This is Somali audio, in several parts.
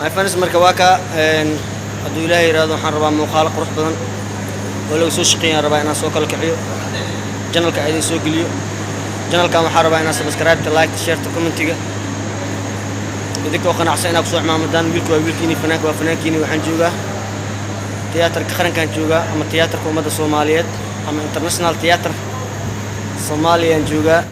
My friends, marka waa kaa. Hadduu Ilaahay yidhaahdo, waxaan rabaa muuqaalo qurux badan oo laga soo shaqeeyaan rabaa inaan soo kala kiciyo, channelka idin soo geliyo. Channelkan waxaa rabaa inaan subscribe-ta, like, shareta, commentiga idinkoo qanacsan inaad kusoo cimaamadaan. Wiilka waa wiilkiini, fanaanka waa fanaankiini. Waxaan joogaa tiyaatarka qarankaan joogaa, ama tiyaatarka ummadda Soomaaliyeed, ama International Theatre Soomaaliyaan joogaa.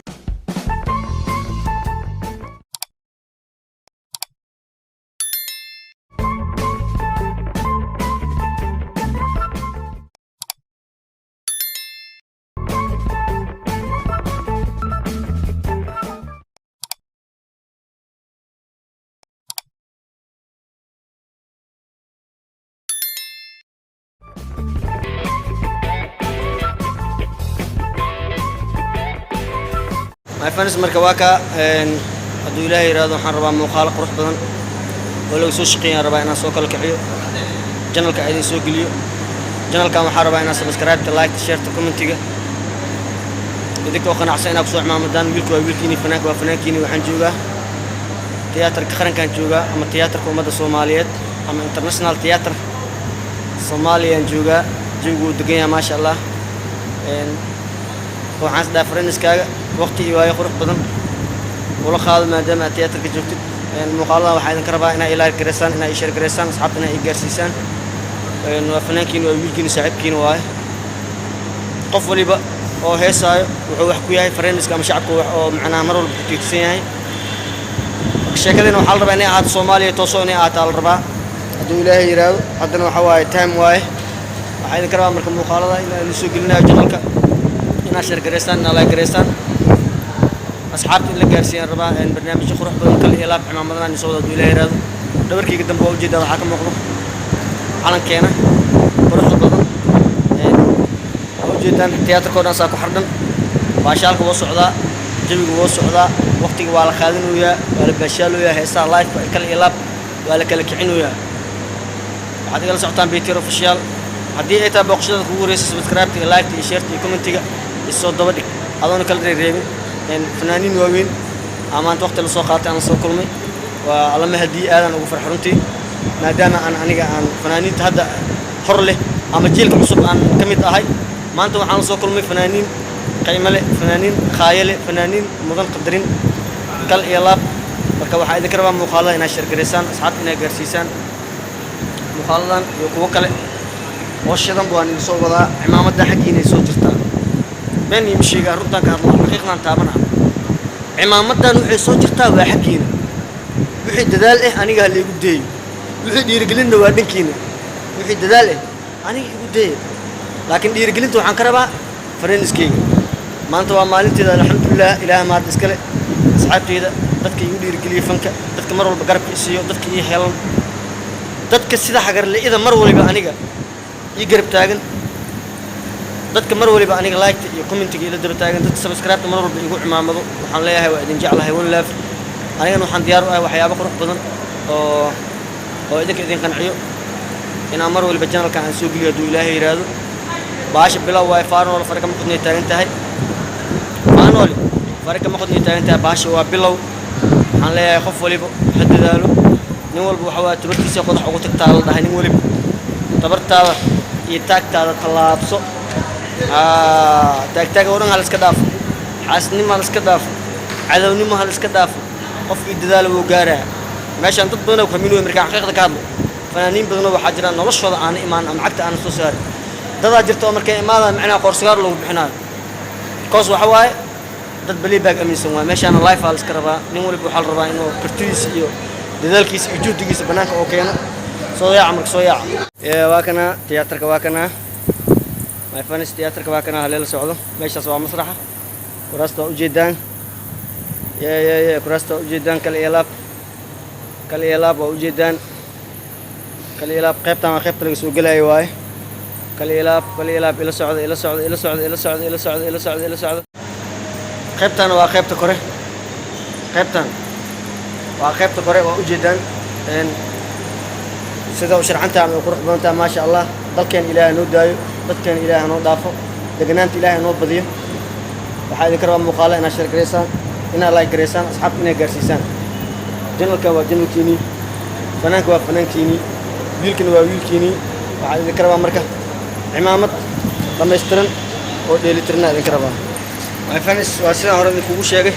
My friends, marka waa kaa. Hadduu Ilaahay yidhaahdo, waxaan rabaa muuqaalo qurux badan oo laga soo shaqeeyaan rabaa inaan soo kala kiciyo, channelka idin soo geliyo. Channelkan waxaa rabaa inaan subscribe-ta, like, shareta, commentiga idinkoo qanacsan inaad kusoo cimaamadaan. Wiilka waa wiilkiini, fanaanka waa fanaankiini. Waxaan joogaa tiyaatarka qarankaan joogaa, ama tiyaatarka ummadda Soomaaliyeed, ama International Theatre Soomaaliyaan joogaa. Jawigu wuu degan yahay, maasha Allah. Waxaan is dhaha friendskaaga waqti iyo waayo qurux badan ula qaado maadaama aad tiyaatarka joogtid. Muuqaaladan waxaa idinka rabaa inaa ila garaysaan, inaa ii share garaysaan, asxaabta inaa ii gaarsiisaan. Waa fanaankiina, waa wiilkiina, saaxiibkiina waaye. Qof waliba oo heesaayo wuxuu wax ku yahay friendska ama shacabka wax oo macnaha mar walba ku tiirsan yahay. Marka sheekadina waxaa la rabaa inay ahaato Soomaaliya tooso inay ahaataa la rabaa, hadduu Ilaahay yidhaahdo. Haddana waxa waaye time waaye. Waxaa idinka rabaa marka muuqaalada inaan idin soo gelinayo channelka inaad share garaysaan, inaad like garaysaan, asxaabta in la gaarsiiyaan rabaa. Barnaamijyo qurux badan, kal iyo laab, cimaamadan aan soo wada, hadduu Ilaahay yidhaahdo. Dhabarkayga dambe waa ujeedaa, waxaa ka muuqdo calankeena quruxda badan. Waa ujeedaan, tiyaatarka o dhan saa ku xardhan. Baashaalka woo socdaa, jawiga woo socdaa, waqtiga waa la qaadanayaa, waa la baashaalooyaa, heesaha live kal iyo laab waa la kala kicinayaa. Waxaad igala socotaan Btr Official. Haddii ay tahay booqashadaada kugu horeysa, subscribe-ta iyo like-ta iyo shareta iyo commentiga isoo daba dhig adoona kala reereebin. Fanaaniin waaweyn aa maanta waqti la soo qaatay aan la soo kulmay, waa alla mahadii, aadaan ugu farx runtii, maadaama aan aniga aan fanaaniinta hadda hor leh ama jiilka cusub aan ka mid ahay. Maanta waxaan la soo kulmay fanaaniin qiimo leh, fanaaniin khaayo leh, fanaaniin mudan qadarin, kal iyo laab. Marka waxaa idinka rabaa muuqaalada inaad share garaysaan, asxaabta inaad gaarsiisaan. Muuqaaladan iyo kuwo kale oo shidan waan idin soo wadaa. Cimaamadda xaggiinay soo jirtaa, been iyo masheegaa, runtaan ka hadlo, xaqiiqdan taabana. Cimaamadan waxay soo jirtaa waa xaggiina. Wixii dadaal ah aniga ha laygu deeyo, wixii dhiirigelinna waa dhankiina. Wixii dadaal ah aniga igu deeya, laakiin dhiirigelinta waxaan ka rabaa friendskeyga. Maanta waa maalinteeda, alxamdulilah, Ilaah mahad iskale. Asxaabteyda, dadka igu dhiirigeliya fanka, dadka mar walba garabka isiiyo, dadka ii helan, dadka sida hagarli'ida mar waliba aniga ii garab taagan, dadka mar waliba aniga like-ta iyo commentiga ila daba taagan, dadka subscribe-ta mar walba igu cimaamado, waxaan leeyahay waa idin jeclahay, one love. Anigana waxaan diyaar u ahay waxyaabo qurux badan oo idinka idin qanciyo inaan mar waliba channelkan aan soo geliyo, hadduu Ilaahay yidhaahdo. Baasha bilow waaye, faanoole fare kama qodnay taagan tahay, faanoole fare kama qodnay taagan tahay. Baasha waa bilow. Waxaan leeyahay qof waliba ha dadaalo. Nin walba waxa waa tabartiisa qodax ugu tagtaa la dhahay. Nin waliba tabartaada iyo taagtaada tallaabso. Taagtaaga oo dhan ha la iska dhaafo, xaasnimo ha la iska dhaafo, cadownimo ha la iska dhaafo. Qofkii dadaala wuu gaaraa. Meeshaan dad badanoo ku hamin wey. Markaan xaqiiqda ka hadlo, fanaaniin badanoo waxaa jiraan noloshooda aana imaan ama cagta aana soo saarin. Dadaa jirta oo markay imaadaan macnaha qoorsagaar loogu bixinaayo, because waxa waaye dad playback aaminsan waay. Meeshaana life aa la iska rabaa. Nin waliba waxaa la rabaa inuu kartidiisa iyo dadaalkiisa iyo juhdigiisa bannaanka oo keeno. Soo yaaca marka, soo yaaca. Waa kana tiyaatarka, waa kana, my friends, tiyaatarka waa kana. Halee la socdo, meeshaas waa masraxa. Kuraasta waa ujeedaan, ye kuraasta waa ujeedaan, kal iyo laab, kal iyo laab waa ujeedaan, kal iyo laab. Qaybtan waa qaybta laga soo gelayo waaye. Kal iyo laab, kal iyo laab. Ila socda, ila socda, ila socda, ila socda, ila socda, ila socda, ila socda. Qaybtan waa qaybta kore, qaybtan waa qaybta kore, waa ujeedaan sida u sharcantaha ama u qurux badan taha, maasha Allah. Dalkeen Ilaahay noo daayo, dadkeena Ilaahay noo dhaafo, deganaanta Ilaahay noo badiyo. Waxaa idinka rabaa muuqaala inaad share garaysaan, inaad like garaysaan, asxaabta inaad gaarsiisaan. Channelkan waa channelkiinii. Fanaanka waa fanaankiinii, wiilkana waa wiilkiinii. Waxaa idinka rabaa marka cimaamad dhammaystiran oo dheelitirana idinka rabaa. My fans, waa sidaan hore idinkugu sheegay,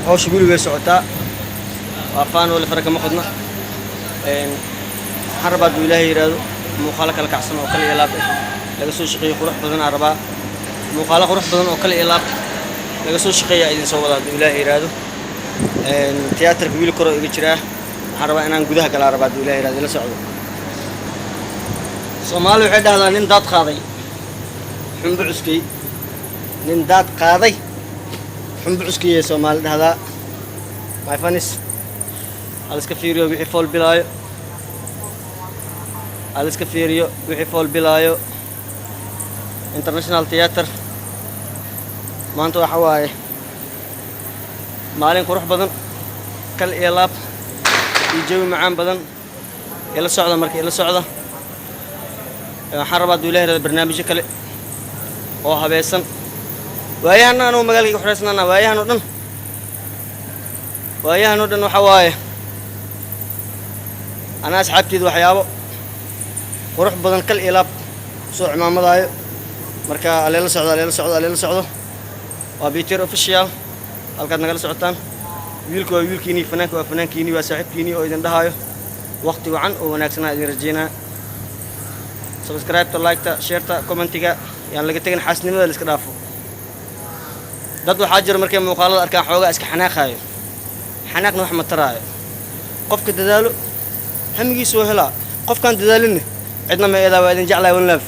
hawsha guri way socotaa. Waa faan wali fara kama qodna. Waxaan rabaa, hadduu Ilaahay yidhaahdo, muuqaalo kala kacsan oo kale iyo laab ah laga soo shaqeeyo, qurux badan aan rabaa. Muuqaalo qurux badan oo kale iyo laab laga soo shaqeeya idin soo wada, hadduu Ilaahay yidhaahdo. Tiyaatarka wiil koroo iga jiraa. Waxaan rabaa inaan gudaha galaa rabaa, hadduu Ilahay yidhahdo. Ila socdo. Soomaali waxay dhahdaa, "Nin daad qaaday xumbo cuskay." Nin daad qaaday xumbo cuskay ee Soomaali dhahdaa. My fans, hal iska fiiriyo wixii fool bilaayo, hal iska fiiriyo wixii fool bilaayo. International Theatre maanta waxa waaye maalin qurux badan, kal iyo laab iyo jawi macaan badan. Ila socda marka, ila socda. Waxaan rabaa, hadduu Ilahay yidhahdo, barnaamijyo kale oo habeesan. Waayahan anuu magaalkayga xuraysnana, waayahan oo dhan, waayahan oo dhan waxa waaye anaa asxaabteyda waxyaabo qurux badan kal iyo laab soo cimaamadaayo. Marka aleela socdo, aleela socdo, aleela socdo. Waa Peter Official halkaad nagala socotaan. Wiilka waa wiilkiinii, fanaanka waa fanaankiinii, waa saaxiibkiinii oo idin dhahaayo waqti wacan oo wanaagsanaa idin rajeynaa. Subscribe-ta, like-ta, share-ta, comment-iga yaan laga tegin. Xaasnimada la iska dhaafo. Dad waxaa jira markay muuqaalada arkaan xoogaa iska xanaaqaayo. Xanaaqna wax ma taraayo. Qofka dadaalo hamigiisa waa helaa, qofkaan dadaalinna cidna ma eedaa. Waa idin jeclahay. One love.